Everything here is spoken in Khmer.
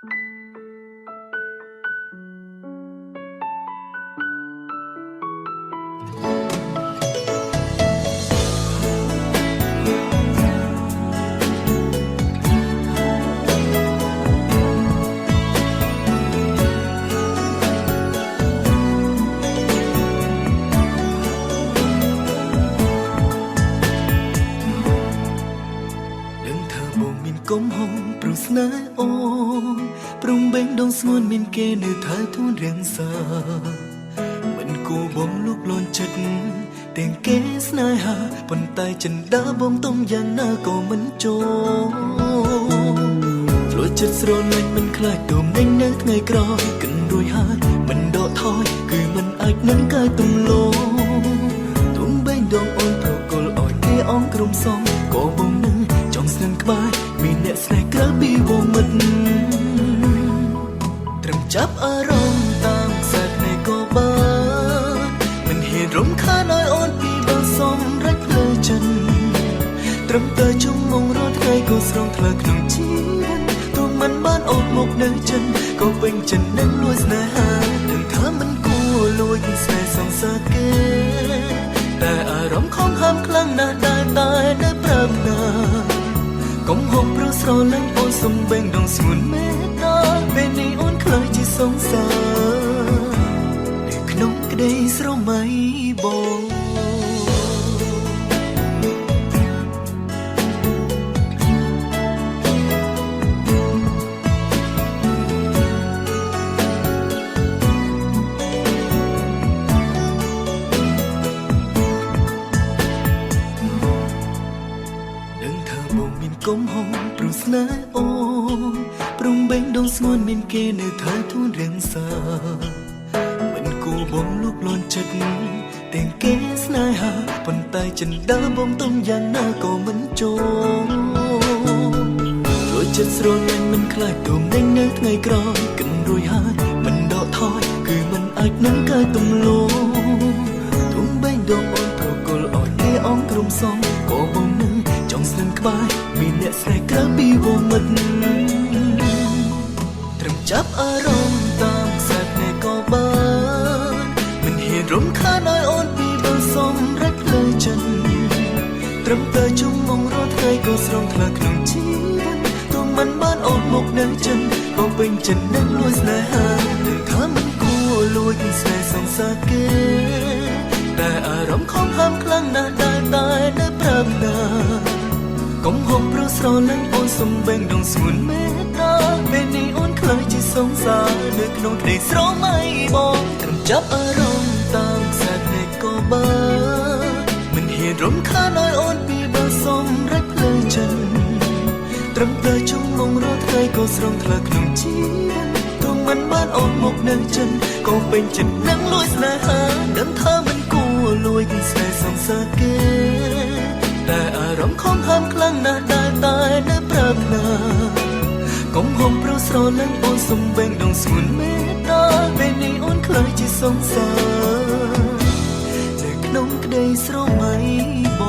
ដឹងថាបងមានកំហុសព្រោះស្នេហ៍អូនព្រំបេងដងស្ងួនមានគេនៅថែធួនរាំងសាមិនគួរបងលុកលន់ចិត្តទាំងគេស្នេហាប៉ុន្តែចិន្តាបងទុំយ៉ាងណាក៏មិនចូលលួចចិត្តស្រលាញ់មិនខ្លាចទុំដេញនៅថ្ងៃក្រោយគិនរួចហើយមិនដកថយគឺមិនអាចនឹងកែទំលោទុំបេងដងអូនប្រគល់ឲ្យគេអងក្រុមសងក៏បងនឹងចង់ស្នឹងក្បែរមានអ្នកស្នេហ៍ក្រៅពីវងមិត្តត្រឹមចាប់អារម្មណ៍តាមខ្សែភ្នែកក៏បានមិនហ៊ានរំខានឲ្យអូនពីបើសំរេចផ្លូវចិនត្រឹមតែជុំមងរាល់ថ្ងៃក៏ស្រងថ្លើក្នុងជីវិតទោះមិនបានអូនមកនៅចិនក៏ពេញចិននឹងលួចស្នេហាដឹងថាមិនគួរលួចស្នេហ៍សង្សារគេតែអារម្មណ៍ខំហាមខ្លាំងណាស់ដែរតែនៅប្រាប់ណាកុំហុកព្រោះស្រលាញ់អូនសំបែងដងស្ងួនមេត្តាពេលនេះអូនខ្លាចជាសង្សារនៅក្នុងក្តីស្រមៃបង ដឹងថាបងមានកំហុសព្រោះស្នេហ៍អូនព្រំបេងដងស្ងួនមានគេនៅថែធួនរាំងសាមិនគួរបងលុកលន់ចិត្តទាំងគេស្នេហាប៉ុន្តែចិន្តាបងទុំយ៉ាងណាក៏មិនចូលលួចចិត្តស្រលាញ់មិនខ្លាចទុំដេញនៅថ្ងៃក្រោយគិនរួចហើយមិនដកថយគឺមិនអាចនឹងកែទំលោទុំបេងដងអូនប្រគល់ឲ្យគេអងក្រុមសងក៏បងនឹងចង់ស្នឹងក្បែរមានអ្នកស្នេហ៍ក្រៅពីវងមិត្តត្រឹមចាប់អារម្មណ៍តាមខ្សែភ្នែកក៏បានមិនហ៊ានរំខានឲ្យអូនពីបើសំរេចផ្លូវចិនត្រឹមតែជុំមងរាល់ថ្ងៃក៏ស្រងថ្លាក្នុងជីវិតទោះមិនបានអូនមកនៅចិនក៏ពេញចិននឹងលួចស្នេហាដឹងថាមិនគួរលួចស្នេហ៍សង្សារគេតែអារម្មណ៍ខំហាមខ្លាំងណាស់ដែរតែនៅប្រាប់ណាកុំហុកព្រោះស្រលាញ់អូនសំបែងដងស្ងួនមេត្តាពេលនេះអូនខ្លាចជាសង្សារនៅក្នុងក្តីស្រមៃបងត្រឹមចាប់អារម្មណ៍តាមខ្សែភ្នែកក៏បានមិនហ៊ានរំខានឲ្យអូនពីបើសំរេចផ្លូវចិនត្រឹមតែជុំមងរាល់ថ្ងៃក៏ស្រងថ្លើក្នុងជីវិតទោះមិនបានអូនមកនៅចិនក៏ពេញចិត្តនឹងលួចស្នេហាដឹងថាមិនគួរលួចស្នេហ៍សង្សារគេតែអារម្មណ៍ខំហាមខ្លាំងណាស់ដែរតែនៅប្រាប់ណាកុំហុកព្រោះស្រលាញ់អូនសំបែងដងស្ងួនមេត្តាពេលនេះអូនខ្លាចជាសង្សារនៅក្នុងក្តីស្រមៃប